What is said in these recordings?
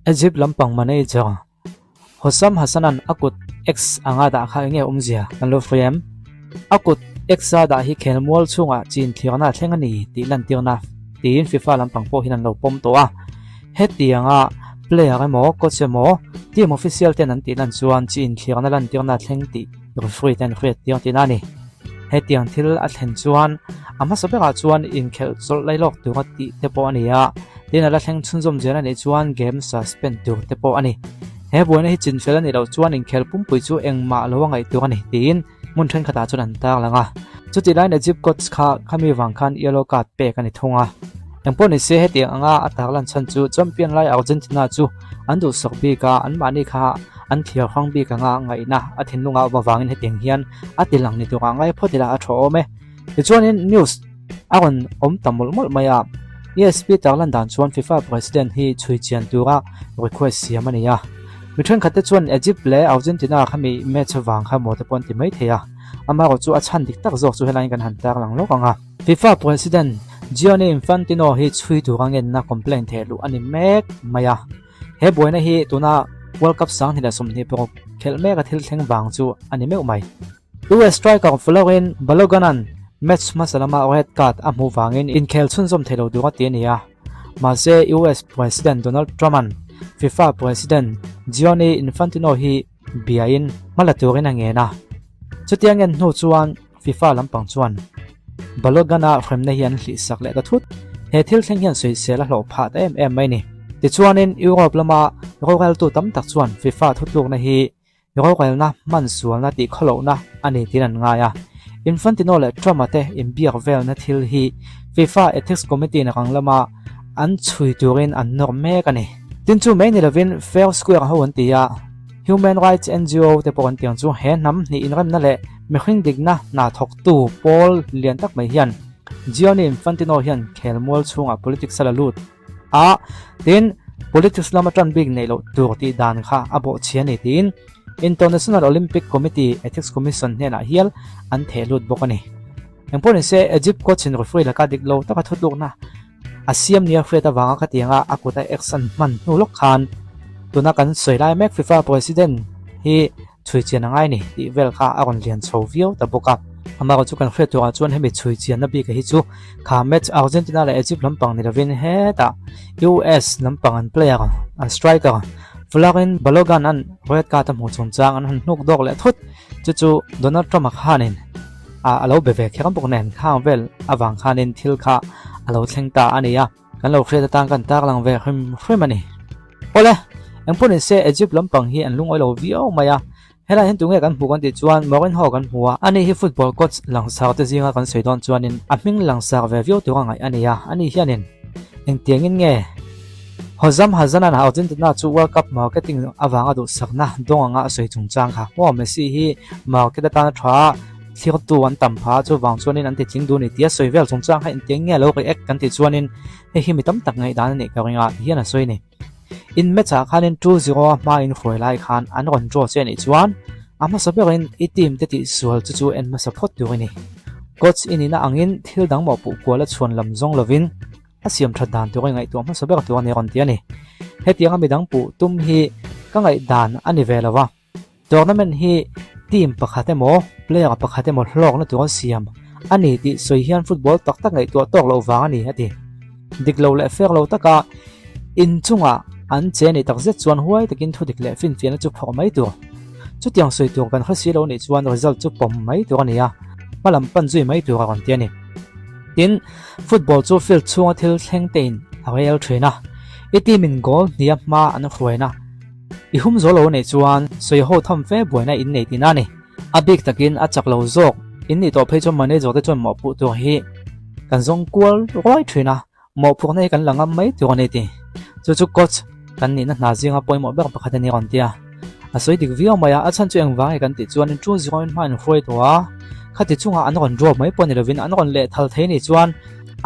Egypt lampang manager Hossam Hassan-a'n a kut X anga dah kha enge awmzia kan lo hruai em? A kut X-a dah hi khelmual chhungah chin thlirna a thleng a ni tih lantirna tiin FIFA lampang pawh hian an lo pawm tawh a. Hetianga player emaw coach emaw team official ten an tih lan chuan chin thlirna lantirna a thleng tih referee ten hriat tir tihna a ni. Hetiang thil a thlen chuan a hmasa berah chuan inkhelh chawlh lailawk tura tih te pawh a ni a, tin a la thleng chhunzawm zel a nih chuan game suspend tur te pawh a ni. He buaina hi chinfel a nih loh chuan inkhelh pumpui chu engmah lo a ngaih tur a ni tiin hmun thenkhatah chuan an tarlang a. Chutih laiin Egypt coach kha khami vang khan yellow card pek a ni thung a. Engpawh ni se hetiang anga a tarlan chhan chu champion lai Argentina chu an duhsak bik a, anmahni kha an thliar hrang bik anga ngaihna a thinlungah awm avangin hetiang hian a ti lang ni turah ngai phawt ila a tha awm e. Tichuanin news a rawn awm ta mawlh mawlh mai a, ESP tarlan dan chuan FIFA president hi chhui chian tura request siam a ni a. Mi thenkhat te chuan Egypt leh Argentina khami match avang kha maw te pawh an ti mai thei a, amaherawh chu a chhan dik tak zawk chu helaiin kan han tarlang lawk ang a. FIFA President Gianni Infantino hi chhui tura ngenna complaint theh luh a ni mek mai a. He buaina hi tuna World Cup 2026 khelh meka thil thleng vang chu a ni meuh mai. US striker Florin Balogun-a'n match hmasa lama red card a hmuh vangin inkhel chhunzawm thei lo tura ti a ni a. Mahse US President Donald Trump-a'n FIFA President Gianni Infantino hi biain hma la turin a ngen a. Chutiang en hnu chuan FIFA lampang chuan Balogun-a hremna hi an hlihsak leh ta thut. He thil thleng hian sawisel a hlawh phah ta em em mai ni. Tichuanin Europe lama roreltu tam tak chuan FIFA thutlukna hi rorelna hman sualna tih khawlohna a ni tiin an ngai a. Infantino leh Trump-a te inbiak velna thil hi FIFA Ethics Committee-in rang lama an chhui turin an nawr mek a ni. Tin chu mai ni lovin Fair Square ho an ti a. Human Rights NGO te pawh an tiang chu he hnam hnih inremna leh mihring dikna hna thawktu pawl lian tak mai hian Gianni Infantino hian khelmual chhungah politics a la lut a, tin politics lama tan bik neih loh tur tih dan kha a bawhchhia a ni tiin International Olympic Committee Ethics Commission hnenah hial an theh lut bawk a ni. Engpawh nise Egypt coach in referee laka dik lo taka thutlukna A siam nia hriat avanga khatianga a kuta action hman hnu lawk khan tuna kan sawi lai mek FIFA President hi chhui chian a ngai ni tih vel kha a rawn lian chho viau ta bawk a. Amaherawh chu kan hriat turah chuan hemi chhui chianna bik hi chu kha match Argentina leh Egypt lampang ni lovin hetah US lampang an player an striker Folarin Balogun an red card a hmuh chungchang an han hnuk dawk leh thut chu chu Donald Trump-a khanin a lo be ve kher bawk nen khang vel avang khanin thil kha a lo thleng ta a ni a, kan lo hriat atan kan tar lang ve hrim hrim a ni. Awle, engpawh ni se Egypt lampang hi an lungawi lo viau mai a, helai hian tunge kan hmuh kan tih chuan Mourinho kan hmu a, ani hi football coach langsar te zinga kan sawi dawn chuanin a hming langsar ve viau tura ngaih a ni a, ani hianin engtiangin nge Hozam Hazanan Argentina chu World Cup marketing avanga duhsakna dawng anga a sawi chungchang kha maw Messi hi market atana tha a, thlirtu an tam pha chuvang chuanin an ti tling duh a ni tia sawi vel chungchang kha engtiang nge lo react kan tih chuanin hei hi mi tam tak ngaihdan a nih ka ring a ti hian a sawi a ni. In match ah khanin 2-0 a hma in hruai lai khan an rawn draw che a nih chuan a hmasa berin i team te tih sual chu chu en hmasa phawt tur a ni. Coach i nihna angin thil dang mawhpuh kual a chhuan lam zawng lovin A siam that dan tur a ngaihtuah hmasa ber tur a ni rawn ti a ni. Hetianga midang puh tum hi ka ngaihdan a ni ve lo va. Tournament hi team pakhat emaw player pakhat emaw hlawkna tur an siam a ni tih sawi hian football tak tak ngaihtuah tawk loh vang a ni a ti. Dik lo leh fair lo taka inchungah an che ni takzet chuan huai takin thudik leh finfiahna chu phawrh mai tur. Chutiang sawi tur kan hre si lo nih chuan result chu pawm mai tur a ni a, hmalam pan zui mai tur a rawn ti a ni. Tin, football chu field chhunga thil thleng tein a rel thin a, i team in goal hnia hma an hruaina i hum zo lo anih chuan sawi ho tham fe buaina in nei tihna a ni. A bik takin a chak lo zawk in nih tawh phei chuan manager te chuan mawhpuh tur hi kan zawng kual ruai thin a, mawhphurhna hi kan la ngam mai tur a ni ti. Chu chu coach kan nihna hna zinga pawimawh ber pakhat a ni rawn ti a. A sawi dik viau mai a, a chhan chu engvang nge kan tih chuan in 2-0 in hma in hruai tawh a, khati chungah an rawn draw mai pawh ni lovin an rawn lehthal thei nih chuan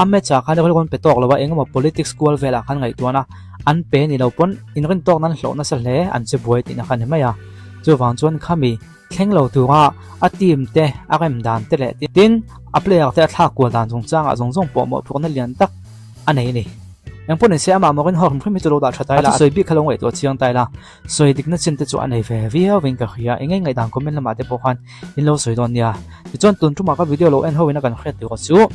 a match ah khan rawn pe tawk lo a, engemaw politics kual velah khan ngaihtuahna an pe ni lo pawn inrin tawk nan hlawh nasa hle an che buai tihna kha ni mai a. Chuvang chuan khami thleng lo tura a team te a rem dan te leh tin a player te a thlak kual dan chungchangah zawng zawng pawh mawhphurhna lian tak a nei a ni. Eng pawh nise amah Mourinho hrim hrim hi chu lo dah tha tai la, a thusawi bik kha lo ngaihtuah chiang tai la, sawi dikna chin te chu a nei ve viau in ka hria, eng nge ngaihdan comment lamah te pawh khan in lo sawi dawn nia. Tichuan tun tumah ka video lo en ho in a kan hriat tur chu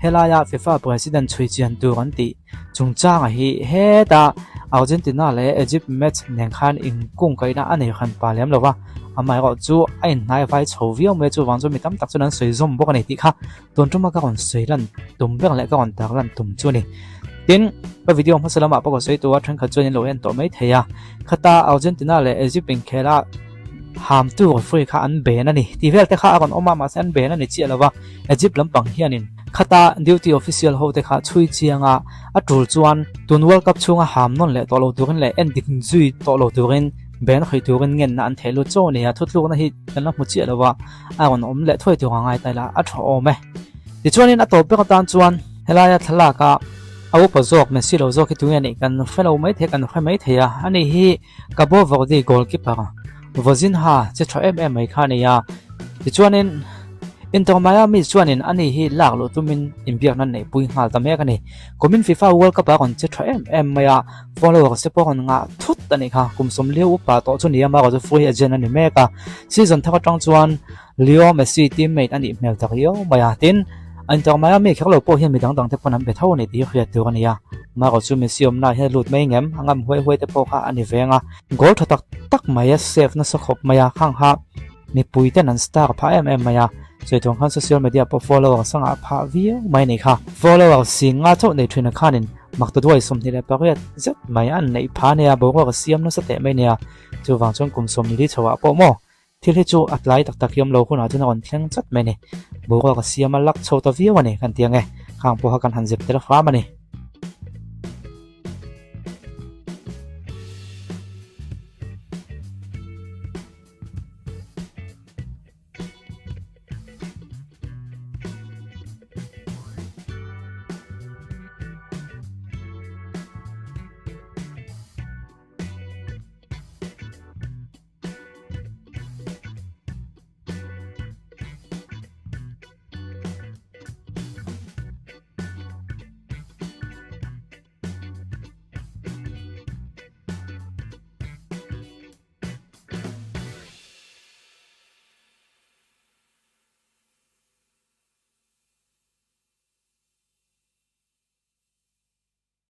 helaia FIFA president chhui chian tur an tih chungchanga hi heta Argentina leh Egypt match nen khan inkungkaihna a nei hran pa lem lo va, amaherawh chu a inhnai vai chho viau mai a, chuvang chu mi tam tak chuan an sawi zawm bawk a ni tih kha Tun tuma ka rawn sawi lan tum ber leh ka rawn tar lan tum chu a ni. Tin, ka video hmasa lamah pawh ka sawi tur a, thenkhat chuan in lo en tawh mai thei a. Khata Argentina leh Egypt inkhela hamtu referee kha an ben a ni tih vel te kha a rawn awm a, mahse an ben a ni chiah lo va. Egypt lampang hianin khata duty official ho te kha chhui chiang a, a tul chuan tun World Cup chhunga ham nawn leh tawh lo turin leh en dik zui tawh lo turin ben khawih turin ngenna an theh lut chaw a ni a, thutlukna hi kan la hmu chiah lo va. A rawn awm leh thuai tur a ngai ta ila a tha awm e. Tichuanin a tawp ber atan chuan helaia thlalak a a upa zawk Messi lo zawk hi tunge nih kan hre lo mai thei kan hre mai thei a, ani hi Cabo Verde goalkeeper Vozinha che tha em em mai kha a ni a. Tichuanin Inter Miami chuanin ani hi lak luh tumin inbiakna neihpui nghal ta mek a ni. Kumin FIFA World Cup a rawn che tha em em mai a, followers te pawh a rawn ngah thut a nih kha. Kum sawmliu upa tawh chu ni a, amaherawhchu free agent a ni mek a. Season thar atang chuan Leo Messi teammate a nih hmel ta riau mai a, tin, Inter Miami kher lo pawh hian mi dang dang te pawn an be tho a ni tih hi hriat tur a ni a. Amaherawhchu Messi awmna ah hian a lut mai ngem, a ngam huai huai te pawh kha a ni veng a. Goal tha tak tak mai a save nasa khawp mai a, khang kha mipui ten an star phah em em mai a. Sawi tur ang khan social media pawh follower sangah phah viau mai a nih kha. Follower sing nga chauh nei thin a khanin maktaduai 28 zet mai an neih phah a nia, boruak a siam nasa teh mai a nia. Chuvang chuan kum 40 chhoah pawh maw thil hi chu a tlai tak tak hi awm lo hunah chuan a rawn thleng chat mai a ni. Boruak a siam a lak chho ta viau a ni kan ti ang e, khang pawha kan han zep tel hram a ni.